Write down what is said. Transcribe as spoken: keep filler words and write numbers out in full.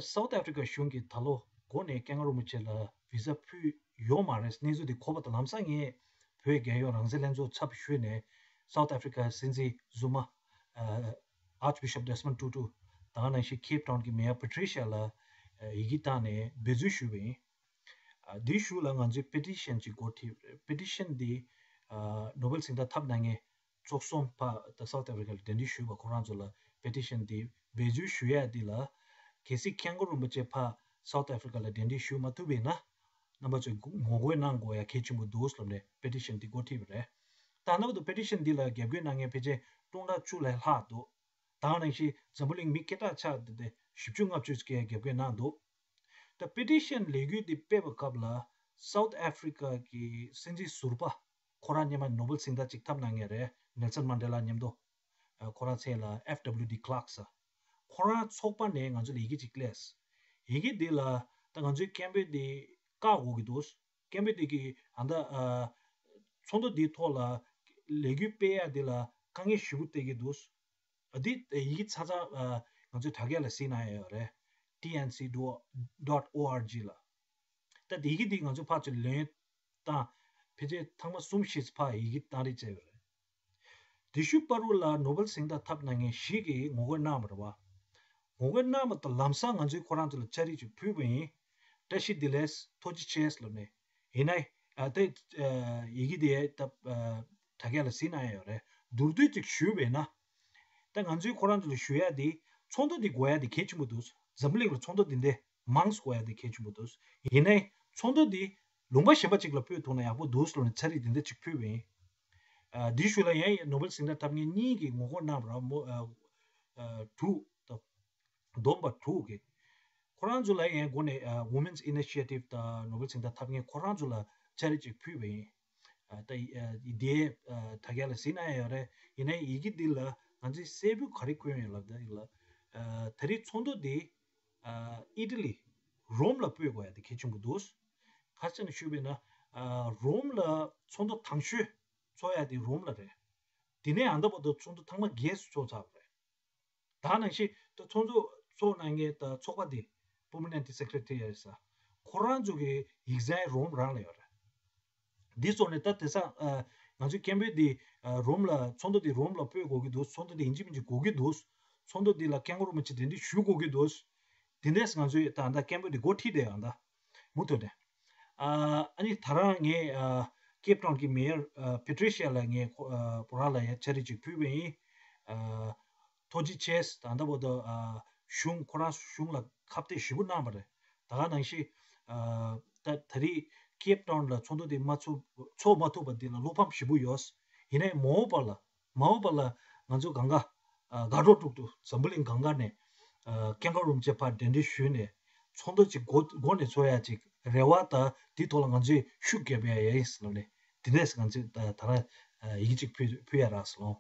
South Africa གཞུང་གིས་ད་ལོ་འགོ་ནས་སྐྱབས་མགོན་རིན་པོ་ཆེ་ལ་བི་ཟ་ཕུལ་ཡོད་མ་རེད། གནས་ཚུལ་འདི་གོ་བ་དང་། ལམ་སང་ངས་བོད་རྒྱལ་ཡོངས་རང་བཙན་ལྷན་ཚོགས་ཚབ་ཞུས་ནས་South Africa སྲིད་འཛིན་བཟུང་མ་Archbishop Desmond Tutu དང་ནང་བཞིན་Cape Town གྱི་Mayor Patricia ལ་ཡི་གེ་བཏང་ནས་འབད་བརྩོན་ཞུས་པ་ཡིན། འདིའི་གཞུག་ལ་ང་ཚོས་petition ཅིག་འགོ་ཁྲིད་པ་རེད། Petition འདི་ནོ་བེལ་གཟེངས་རྟགས་ཐོབ་གནང་མཁན་ཚོགས་གསུམ་ཕར་ད་South Africa ལ་གདན་འདྲེན་ཞུས་པ་ཁོ་རང་ཚོ་ལ་petition འདི་འབད་བརྩོན་ཞུ་ཡ་འདི་ལ། གལ་སྲིད་སྐྱབས་མགོན་རིན་པོ་ཆེ་ཕར་South Africa ལ་གདན་འདྲེན་ཞུ་མ་ཐུབ་པ་ཡིན་ན། རྣམ་པ་ཚོས་ངོ་རྒོལ་གནང་དགོས་ཡ་གལ་ཆེན་པོ་འདུག་ལབ་ནས་petition འདི་འགོ་ཁྲིད་པ་རེད། ད་རྣམ་པ་ཚོ་petition འདི་ལ་རྒྱབ་སྐྱོར་གནང་མཁན་ཕལ་ཆེར་སྟོང་ཕྲག་བཅུ་ལས་ལྷག་འདུག་དེ་ག་ནང་བཞིན་འཛམ་བུ་གླིང་མི་སྐད་གྲགས་ཆགས་བསྡད་དེ་བཞི་བཅུ་ལྔ་བཅུ་ཙམ་གྱིས་རྒྱབ་སྐྱོར་གནང་འདུག་ད་petition ལས་འགུལ་འདི་སྤེལ་བའི་སྐབས་ལ་South Africa གི་སྲིད་འཛིན་ཟུར་པ་ཁོ་རང་སྔོན་མ་ནོ་བེལ་གཟེངས་རྟགས་གཅིག་ཐོབ་གནང་མཁན་རེད། Nelson Mandela མཉམ་དུ། ཁོ་རང་མཚན་ལ་F W de Klerk ཟེར། ཁོ་རང་ཚོགས་པ་ནས་ང་ཚོ་ལ་ཡི་གེ་གཅིག་སླེབས། ཡི་གེ་འདི་ལ་ད་ང་ཚོའི་སྐད་འབོད་འདི་བཀག་དགོས་ཀྱི་འདུག་སྐད་འབོད་འདི་གི་ཨ་ད་ཚོགས་འདུ་འདིའི་ཐོག་ལ་ལས་འགུལ་སྤེལ་ཡ་འདི་ལ་དཀའ་ངལ་ཞེ་པོ་སྤྲད་ཀྱི་འདུག་འདི་ཡི་གེ་ཚ་ཚ་ང་ཚོས་དྲ་རྒྱ་ལ་གཟིགས་གནང་ཡ་ཡོད་རེད། T N C dot O R G ལ། ད་འདི་ཡི་གེ་འདི་ང་ཚོ་ཕར་ཚུར་ལེན་དང་། ཕལ་ཆེར་ཐེངས་མ་གསུམ་བཞི་ཙམ་ཕར་ཡི་གེ་བཏང་རེས་བྱས་པ་རེད། དེ་བཞུགས་བར་དུ་ལ་ནོ་བེལ་གཟེངས་རྟགས་ཐོབ་གནང་མཁན་ཞིག་གིས་ངོ་རྒོལ་གནང་བ་རེད་བ། ངོ་རྒོལ་གནང་བ་དང་ལམ་སང་ང་ཚོས་ཁོ་རང་ཚོ་ལ་བཅར་རེས་ཅིག་ཕུལ་བ་ཡིན། བཀྲ་ཤིས་བདེ་ལེགས། ཐུགས་རྗེ་ཆེ་ལབ་ནས། ཡིན་ནའི་ཨ་དེ་ཡི་གེ་དེ་ད་དྲ་རྒྱ་ལ་གཟིགས་གནང་ཡ་ཡོད་རེད། མདོར་བསྡུས་ཅིག་ཞུས་པས་ན། ད་ང་ཚོས་ཁོ་རང་ཚོ་ལ་ཞུ་ཡ་དེ་ཚོགས་འདུ་དེ་དགོས་ཡ་དེ་གལ་ཆེན་པོ་འདུག་འཛམ་བུ་གླིང་ལ་ཚོགས་འདུ་དེ་འདྲ་མང་ཙམ་དགོས་ཡ་དེ་གལ་ཆེན་པོ་འདུག་ཡིན་ནའི་ཚོགས་འདུ་དེ་ལུང་པ་གཞན་པ་ཅིག་ལ་སྤོས་ཐུབ་ན་ཡག་པོ་འདུག་ལབ་ནས་བཅར་རེས་དེ་འདྲ་ཅིག་ཕུལ་བ་ཡིན། ཨ་དེའི་གཞུག་ལ་ཡང་ནོ་བེལ་གཟེངས་རྟགས་ཐོབ་མཁན་གཉིས་ཀྱིས་ངོ་རྒོལ་གནང་བ་རེད་བ། མོ་ཨ་ཨ་དྲུག་ད་བསྡོམས་པ་དྲུག་གིས། ཁོ་རང་ཚོ་ལ་ཡང་འགོ་ནས་ཨ་Women's Initiative དང་ནོ་བེལ་གཟེངས་རྟགས་ཐོབ་མཁན་ཁོ་རང་ཚོ་ལ་བཅར་རེས་ཅིག་ཕུལ་བ་ཡིན། ཨ་ད་ཨ་འདིའི་ཨ་དྲ་རྒྱ་ལ་གཟིགས་གནང་ཡ་ཡོད་རེད། ཡིན་ནའི་ཡི་གེ་འདི་ལ་ང་ཚོས་གསལ་པོ་ག་རེ་བཀོད་ཡོད་ལབ་ད་ཡིན་ལ། ཨ་ད་རེས་ཚོགས་འདུ་འདི་ཨ་ཨི་ཊ་ལི་རོམ་ལ་སྤོས་དགོས་ཡ་དེ་གལ་ཆེན་པོ་འདུག་ག་རེ་བྱས་ནས་ཞུས་པས་ན། ཨ་རོམ་ལ་ཚོགས་འདུ་དང་ཤོས་ཚོགས་ཡ་དེ་རོམ་ལ་རེད། དེ་ནས་ཨ་ད་བར་དུ་ཚོགས་འདུ་ཐེངས་མ་བརྒྱད་ཙམ་ཚོགས་ཚར་བ་རེད། ད་ནང་བཞིན་ད་ཚོགས་འདུ་ཚོགས་གནང་མཁན་ད་ཚོགས་པ་དེ་Permanent Secretariat ཟེར། ཁོ་རང་ཚོ་གི་ཡིག་ཚང་རོམ་རང་ལ་ཡོད་རེད། འདི་ཚོ་ནས་ད་དེང་སང་ཨ་ང་ཚོའི་སྐད་འབོད་འདི་ཨ་རོམ་ལ་ཚོགས་འདུ་འདི་རོམ་ལ་སྤོས་དགོས་ཀྱི་འདུག་ཚོགས་འདུ་འདི་ཡིན་གཅིག་མིན་གཅིག་དགོས་ཀྱི་འདུག་ཚོགས་འདུ་འདི་ལ་སྐྱབས་མགོན་རིན་པོ་ཆེ་གདན་འདྲེན་ཞུ་དགོས་ཀྱི་འདུག་དེ་འདྲས་ང་ཚོས་ད་ལྟ་སྐད་འབོད་འདི་འགོ་ཁྲིད་བསྡད་ཡོད། ད་མུ་མཐུད་ནས་ཨ་ཨ་ནི་ད་རང་ངས་ཨ་ཀེབ་ཊའུན་གྱི་མེ་ཡར་ཨ་Patricia ལ་ངས་ཁོ་ཨ་ཁོ་རང་ལ་ཡང་བཅར་རེས་ཅིག་ཕུལ་བ་ཡིན། ཨ་ཐུགས་རྗེ་ཆེ། ད་ལྟ་བར་དུ་ཨ་གཞུང་ཁོ་རང་གཞུང་ལ་ཁ་གཏད་ཞེ་པོ་གནང་བ་རེད། ད་ག་ནང་བཞིན་ཨ་ད་ད་རེས་ཀེབ་ཊའུན་ལ་ཚོགས་འདུ་དེ་མ་ཚོགས་ཚོགས་མ་ཐུབ་པ་འདི་ལ་བློ་ཕམ་ཞེ་པོ་ཡོད། ཡིན་ནའི་མ་འོངས་པ་ལ་མ་འོངས་པ་ལ་ང་ཚོ་གང་ག་ཨ་དགའ་སྤྲོ་དྲུག་ཏུ་འཛམ་བུ་གླིང་གང་ག་ནས་ཨ་སྐྱབས་མགོན་རིན་པོ་ཆེ་ཕར་གདན་འདྲེན་ཞུས་ནས་ཚོགས་འདུ་ཅིག་འགོ་འགོ་ནས་ཚོགས་ཡ་ཅིག་རེ་བ་དང་དེའི་ཐོག་ལ་ང་ཚོས་ཤུགས་རྒྱབ་ཡ་ཡིན་ཟེར་ལབ་ནས་དེ་འདྲས་ང་ཚོས་ད་ད་ར་ཡི་གེ་ཅིག་ཕུལ་ཕུལ་ཡ་རག་སོང་།